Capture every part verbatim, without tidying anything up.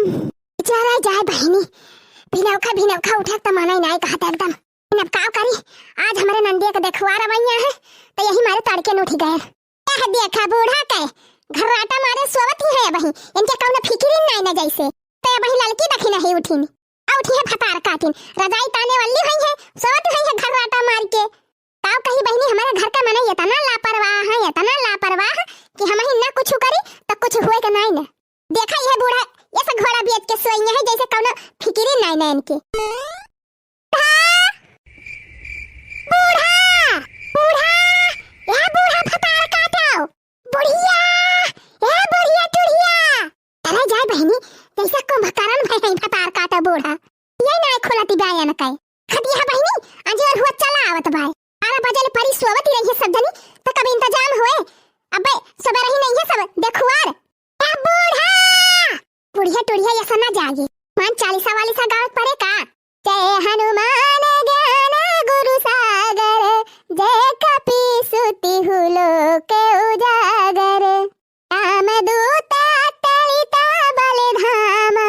चला जाए बहिनी, भिनौखा भिनौखा उठे त माना ही नाई कहत एकदम। अब का करी, आज हमरे नंदिया के देखवार अवइया है, त यही मारे तड़के न उठी गए। यह देखा बूढ़ा के घर्राटा मारे सोवत ही है अबही, इनके कौनो फिकिर ही नाई न जैसे। त अबही ललकी दखिनही उठिन, आ उठी है भतार काटिन, रजाई ताने वाली हुई है, सोवत हुई है घर्राटा मार के। का कही बहिनी, हमरे घर का मनई इतना लापरवाह है, इतना लापरवाह कि हमही न कुछ करी त कुछ होए के नाई न। देखा यह बूढ़ा ऐसा घोड़ा बेच के सोई है जैसे कौनो फिकिर ही नाई न इनके। बूढ़ा, बूढ़ा, बूढ़ा, ए बूढ़ा भतार काटो, बुढ़िया, ए बुढ़िया टुढ़िया। चला जाए बहिनी, जैसे कुंभकर्ण भय है भतार काटो बूढ़ा। ये ना खोलती गायन के। खदिया बहिनी, अंजोर हुआ चला आवत बाय। बारह बजे ले परी सोवत ही रही है सब जनी, त कब इंतजाम होए? अबे सबेरे ही नहीं है सब देखुआर। ए बूढ़ा! बुढ़िया टुढ़िया ऐसा ना जागे। मान चालीसा वाली सा गावत परे का? जय हनुमान ज्ञान गुरु सागर, जय कपीसुति हु लोक उजागर। रामदूत अतुलित बल धामा,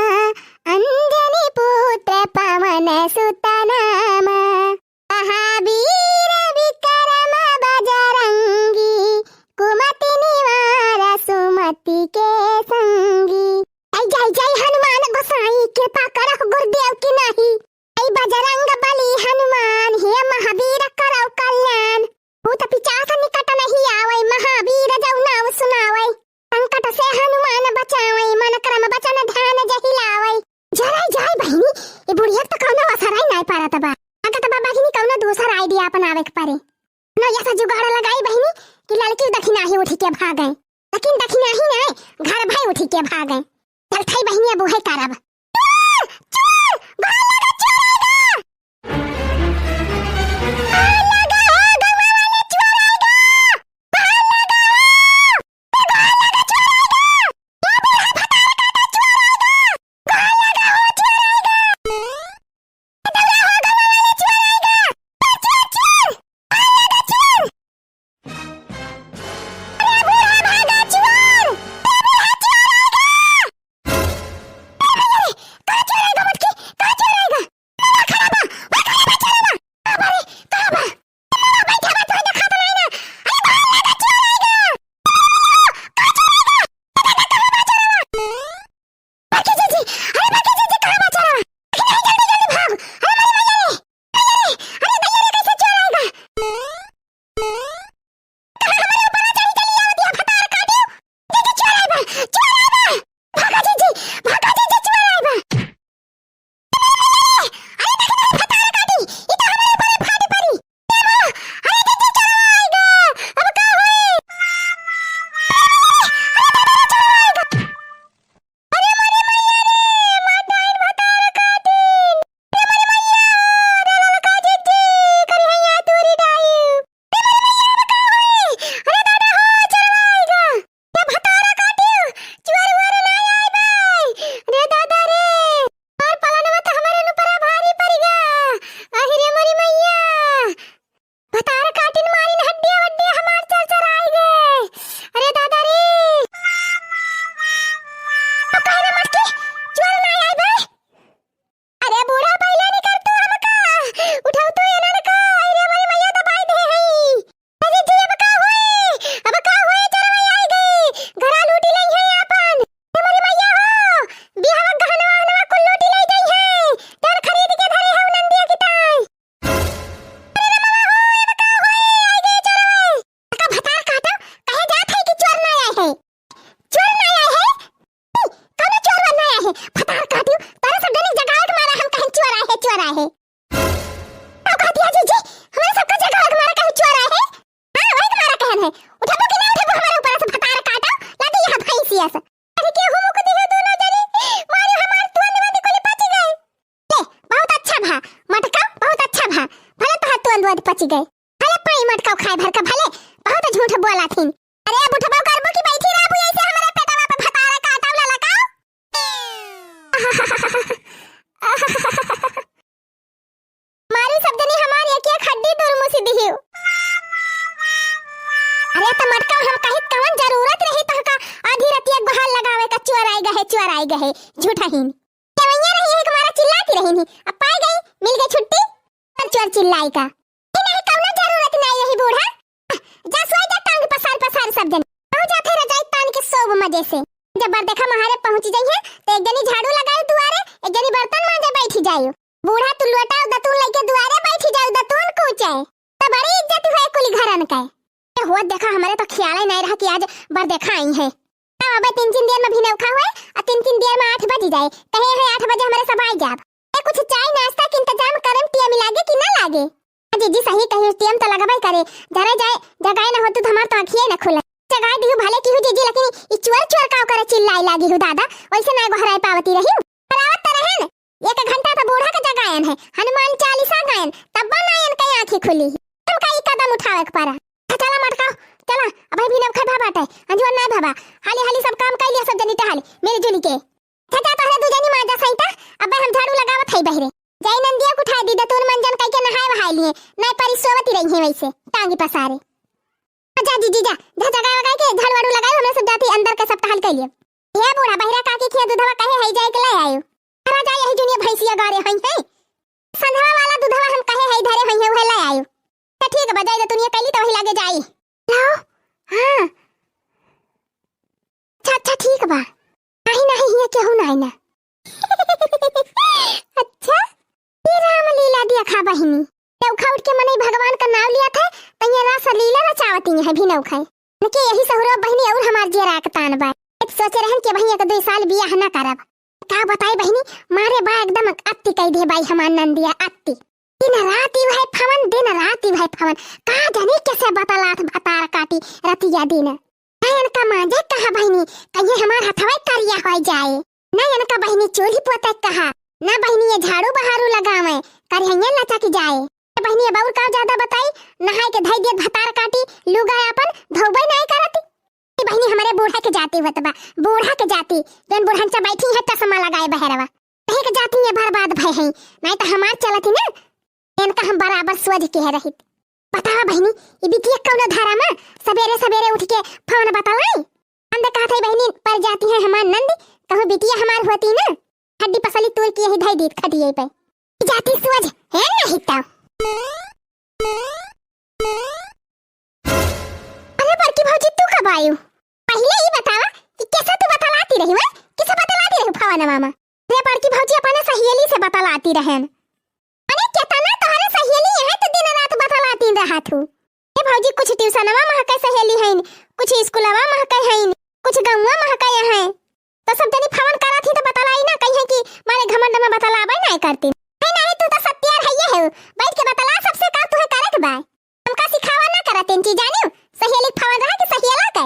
अंजनी पुत्र पवन सुत नामा। महावीर विक्रम बजरंगी, कुमति निवार सुमति के संगी। ऐ जय जय हनुमान गोसाई, कृपा करहु गुरुदेव की नाही। ऐ बजरंग बली हनुमान, हे महावीर करौ कल्याण। भूत पिचास निकट नहीं आवै, महावीर जौ नाव सुनावै। संकट से हनुमान बचावै, मन क्रम वचन ध्यान जहि लावै। जरा जाय बहिनी, ए बुढ़िया त कौनो असराई नाय पारत बा। अगत बा बहिनी कौनो दूसर idea अपनावे के परे। न ऐसा जुगाड़ लगाई बहिनी कि ललकी दखिनाही उठी के भागै। लेकिन दखिनाही नाय, घर भाई उठी के भागै। चल थाई बहिनी अब उहे करब। चोर! चोर! बाहर लगा, चोर आएगा! बाहर लगा हो, गौवा वाले चोर आएगा! बाहर लगा हो! बाहर लगा, चोर आएगा! ए बूढ़ा भतार काटा, चोर आएगा! बाहर लगा हो, चोर आएगा! ए दौड़ा हो, गौवा वाले चोर आएगा! चोर, चोर, चोर! बाहर लगा, चोर! अरे बूढ़ा भागा चोर! ए बूढ़ा चोर आएगा! ए भैया रे, कहाँ चोर आएगा मटकी? कहाँ चोर आएगा? ए बा खड़ा बा, बा खड़ा बा, चोर बा। बाप रे, कहाँ बा? ए बा बैठा बा, तोहे देखात नाई ना। अरे बाहर लगा चोर आएगा। ए बा, कहाँ चोर आएगा? ए दादा, कहाँ बा चोर बा? बड़की जीजी, अरे बड़की जीजी, कहाँ बा चोरवा? अरे नहीं, जल्दी, जल्दी भाग। अरे मोरी मैया रे, मैया रे, अरे दैया रे, कैसे चोर आएगा? कहाँ हमारे ऊपर चढ़ी चली आवत है भतार काटियो? जीजी, चोर आएगा, चोर आएगा। भागा जीजी, भागा जीजी, चोर आएगा। अरे देखी नहीं भतार काटी, ई तो हमारे ऊपर फाटी पड़ी। ए माँ, अरे जीजी, चोर आएगा, अब का होई? अरे दादा रे, चोर आएगा। अरे मोरी मैया रे, मार डाइन भतार काटिन। अरे मोरी मैया, अरे ललका जीजी, करिहैया तूरी डाइन। अरे मोरी मैया, अब का होई? अरे दादा हो, चोरवा आइगा। ए भतार काटिन, चोर वोर नाय आइबे। अरे दादा रे, मार पलनवा त हमरे ऊपर भारी पड़िगा। आहि रे मोरी मैया। भतार काटिन मारिन हड्डिया वड्डिया हमार चरचराइ गे। अरे दादा रे। अब काहे रे मटकी? चोर नाय आइबे? अरे बूढ़ा पहिले निकर तू हमका। उठाव तू एनन का। अरे मोरी मैया दबाइ दे हई। अरे जी अब का होई? अब का होई? चोरवा आइ गई। घरा लूटि लइहैं आपन। अरे मोरी मैया हो। बियाह गहनवा वहनवा कुल लूटि लइ जइहैं। डर खरीद के धरे हऊ नंदिया की ताई। अरे रे बाबा हो, ए बा का होई? आइ गए चोरवा। का भतार काटो, कहे जात है कि चोर ना आए है? चोर ना आए है? ई, कौनो चोर ना आए है? भतार काटियो, तारा सब जनी जगाए के मारा हम कहेन चोर आए है, चोर आए है। अब कह दिया जीजी, हमारे सबका जगाए के मारा कहेन चोर आए है? हाँ, वही के मारा कहेन है। उठबो कि ना उठबो हमारे ऊपर से भतार काटो, लादी यहाँ भैंसिया से। अरे के हो मुक दिहे दोनों जनी, मारे हमार तुअन वंद कुल पचि गए। ले, बहुत अच्छा भा, मटका, बहुत अच्छा भा। भले तोहार तुअन वंद पचि गए। भले पाई मटका खाए भर का भले, बहुत झूठ बोला थीन। अरे अब उठबो करबो कि बैठी रहबू ऐसे हमारे पेटवा पे भतार काटब ललका? मारी सब जनी हमार एक एक हड्डी दुरमुसी दिहियो। अरे त मटका हम कहित कवन जरूरत रही तहका आधी रतिया गोहार लगावे का चोर आइ गए, चोर आइ गए, झूठहिन। केवइया रही है, हमारा चिल्लाती रही नहीं, अब पाइ गई, मिल गई छुट्टी। और चोर चिल्लाई का? ये नहीं, कौनो जरूरत नहीं रही बूढ़ा। जा सोइ जा, टांग पसार पसार सब जन। पहुँच जाते रजाई तान के सोब मजे से। जब बरदेखा महारे पहुँच जाई है, तो एक जनी झाड़ू लगाई दुआरे, एक जनी बर्तन मांजे बैठी जाई। बूढ़ा तू लोटा दतून लेके दुआरे बैठी जाई, दतून कूचे। तो बड़ी इज्जत हुए कुली घरन के। ये होत देखा, हमरे तो ख्याल ही नहीं रहा कि आज बरदेखा आई है। अब अबे तीन तीन देर में भिनौखा हुए, और तीन तीन देर में आठ बज जाए। कहे है आठ बजे हमरे सब आइ जाब। ए, कुछ चाय नाश्ता के इंतजाम करम, टेम लागे कि ना लागे? आ जीजी सही कही, टेम तो लगबे करे। जरा जाए, जगाए ना होतू तो हमार तो आँखिए ना खुले। जगाए दिहू भले किहू जीजी, लेकिन ई चोर चोर का करे चिल्लाई लागी हूँ दादा, वैसे ना गोहराए पावती रही। करावत तो रहन, एक घंटा तो बूढ़ा के जगायन है, हनुमान चालीसा गायन, तब ना इनके आँखी खुली। तुमका ई कदम उठावे के पड़ा। चला मटकाओ, चला, अबे भिनौखा भा बाटे, अंजुअन नाय भा बा। हाली हाली सब काम कर लिया, सब जनी टहली, मिलजुली के। चाचा, तोहरे दू जनी मांजा सहिता, अबे हम झाड़ू लगावत हई बहरे। जाई नंदिया के उठाए दी, दतून मंजन कइके नहाए वहाए लिए, नाय परी सोवती रही है वैसे, टांगी पसारे। जा जीजी जा, जा जगाए वगाए के झाड़ू वाड़ू लगाए, हमरे सब जाती अंदर के सब टहल कर लिए। हे बूढ़ा, बहिरा काकी खिया दूधवा कहे है जाए के ले आयो। अरे जा यही जुनिया भैंसिया गारे हई है। संधवा वाला दूधवा हम कहे है धरे हई है, उहे ले आयो। तो ठीक बा, जाई दतुनिया कैली तो वही लागे जाई। लाओ, हाँ। अच्छा, अच्छा, ठीक बा। नाही, नाही, हियाँ केहू नाही ना। अच्छा, ई रामलीला देखा बहिनी। चौखा उठ के मनई भगवान का नाव लिया था, तो ये रासलीला रचावती है भी नौखा। इनके यही सहुरो बहिनी और हमार जियरा के तान बा। सोचे रहन कि बहिनी एक दो साल बियाह ना करब। का बताई बहिनी, मारे बा एकदम अति कह दे बाई हमार नंदिया, अति। दिन रात इवहे फवन, दिन रात इवहे फवन। का जानी कैसे बतलात भतार काटी रतिया दिन। ना इनका मांजे कहा बहिनी, कहिए हमार हथवा करिया हो जाए। ना इनका बहिनी चूल्ही पोते कहा, ना बहिनी ये झाड़ू बहारू लगावे, करिहइये लचक जाए। ए बहिनी, अब और का ज्यादा बताई, नहाए के धई दियत भतार काटी, लुगा अपन धोबे नाय करती। ए बहिनी, हमरे बूढ़ा के जाति होत बा, बूढ़ा के जाति, जौन बूढ़न से बैठी है चश्मा लगाए बहरवा। कहे के जाति ये बर्बाद भय है, नाय तो हमार चलती ना, इनका हम बराबर सोझ के है रहित। बतावा बहिनी, ई बिटिया कौनो धारा में सबेरे सबेरे उठ के फोन बतलाई? हम तो कहत है बहिनी, पर जाती है हमार नंद, कहूँ बिटिया हमार होती ना, हड्डी पसली तोड़ के यही धई दीत खटिए पे। ई जाती सोझ है नहीं तो। अरे बड़की भौजी, तू कब आयु? पहिले ई बतावा कि कैसे तू बतलाती रही, वै? किसे बतलाती रही फोनवा में? अरे बड़की भौजी, अपने सहेली से बतलाती रहन। अरे केतना तोहरे सहेली है तो दिन रात बतलाती रहत हूँ। ए भौजी, कुछ ट्यूशनवा महके सहेली हईन, कुछ स्कूलवा महके हईन, कुछ गौवा महके हैं। तो सब जनी फोन करत ही तो बतलाई ना, कही है कि मारे घमंड में बतलावे ना करती। नहीं, नहीं, तू तो सत्यार है ये है, बैठ के बतला सबसे का तुहे करे के बा। हमका सिखावा ना करत इन चीज जानियो, सहेली फोन रहा कि सहेला के।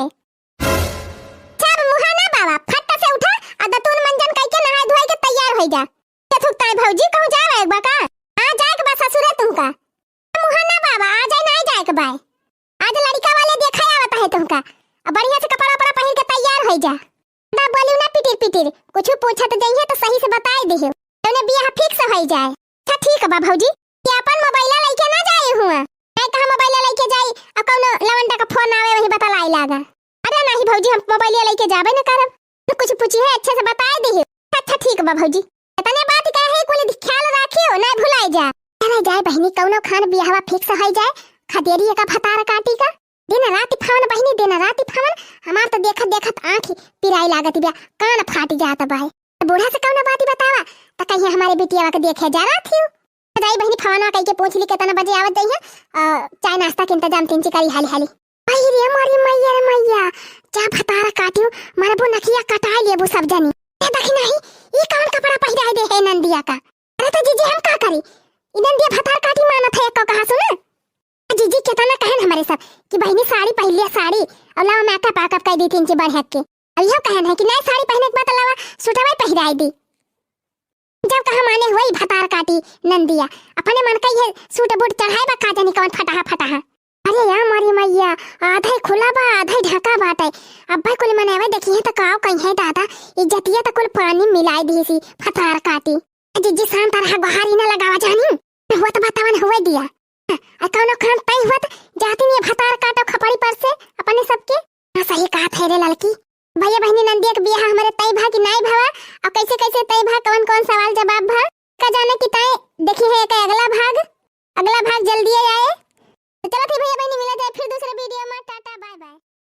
सब मुहा ना बाबा, फट से उठा आ दतून मंजन कइके नहाए धोए के तैयार होई जा। के थुकता है भौजी, कहूँ जाए एक बा का? आ जाए के बा ससुरे तुमका। मुहा ना बाबा, आ जाए ना जाए के बाय। आज लड़का वाले देखा आवत है तुमका। अब बढ़िया से कपड़ा वपड़ा पहिर के तैयार होई जा। ना बोलियो ना पिटिर पिटिर, कुछ पूछत जइहे तो सही से बताए दिहो। तने बियाह फिक्स होई जाए। अच्छा ठीक बा भौजी, कि अपन मोबाइल लइके ना जाए हुआ। नहीं तो हम मोबाइल लइके जाई और कौनो लवंडा का फोन आवे वही बतलाई लागा। अरे नहीं भौजी, हम मोबाइल लइके जाबे न करब। तो कुछ पूछी है अच्छे से बताए दिहो। अच्छा ठीक बा भौजी। इतने बात का है, कुल ख्याल राखियो, ना भुलाई जा। अरे जाए बहिनी, कौनो खान बियाहवा फिक्स होई जाए, खदेरी का भतार काटी का। दिन रात फोन बहिनी, दिन रात फोन। हमार तो देखत देखत आँख पिराई लागत बिया, कान फाट जात बा। बूढ़ा से कौनो बात बतावा, तो कहिए हमारे बिटिया के देखे जा रहा थी। जाई बहिनी, फोनवा कइके पूछ ली केतना बजे आवत जइहे, अ, चाय नाश्ता के इंतजाम तिनची करी हाली हाली। अरे रे मोरी मैया रे मैया, जा भतार काटियो, मरबो नकिया कटाए लेबो सब जनी। ए देखी नहीं, ई कौन कपड़ा पहिराए दे है नंदिया का? अरे तो जीजी हम का करी? ई नंदिया भतार काटी मानत है एको कहा सुना? आ जीजी केतना कहन हमरे सब कि बहिनी साड़ी पहिर लिया साड़ी, और लाओ मेकअप वेकअप कर दी तिनची बढ़िया के। अब इहो कहन है कि नए साड़ी पहने के बाद लावा सूटवा पहिराए दी। जब कहा माने हुई भतार काटी नंदिया, अपने मन का ये सूट बूट चढ़ाए बा का जानी कौन फटाहा फटाहा। अरे या मारी मैया, आधा ही खुला बा, आधा ही ढका बाटे। अब्बा कुल मने वे देखी है तो काव कहीं है दादा, इज्जतिया तो कुल पानी मिलाई दी सी भतार काटी। जीजी शांत रहा, गोहारी ना लगावा जानी। हुआ तो बतावन हुए दिया। आ कौनो काम तय हुआ तो जाती नहीं भतार काटो खपड़ी पर से अपने सबके। हाँ सही कहा थे रे लड़की, भैया बहिनी नंदिया के बियाह हमरे तय भा कि नाई भवा, और कैसे कैसे तय भा, कौन कौन सवाल जवाब भा, का जाने कि तय देखी है एक अगला भाग।